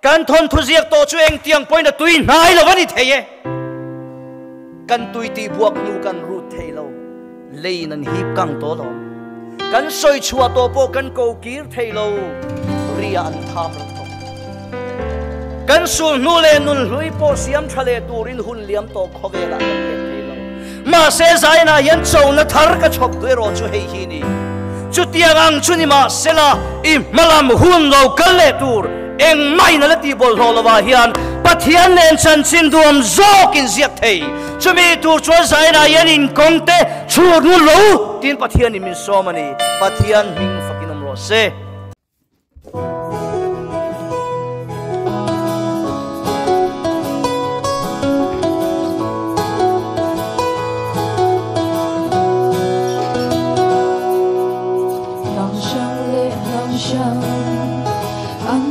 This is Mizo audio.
Kan thawnthu ziak tawh chu engtiang pawhin a tui hnai lo a ni thei e. Kan tui tih buak hnu kan rut thei lo, leiin an hip kang tawh lo. Kan sawi chhuah tawh pawh kan ko kir thei lo, ria an tham lo tawh. Kan sul hnu leh nun hlui pawh siam tha leh turin hun liam tawh khawvelah kan let thei lo. Mahse zainah hian chona thar ka chhawp duh erawh chu hei hi ni. Chutiang ang chu ni mahsela i hmalam hun lo kal leh tur engmah in a la tih bawlhhlawh lovah hian Pathian nen chanchin duam zawk in ziak thei. Chumi tur chuan zainah hian inkawng te chhur ngun lo tiin Pathian in min sawm a ni. Pathian hming fakin awm rawh se. Hnam hrang leh hnam hrang an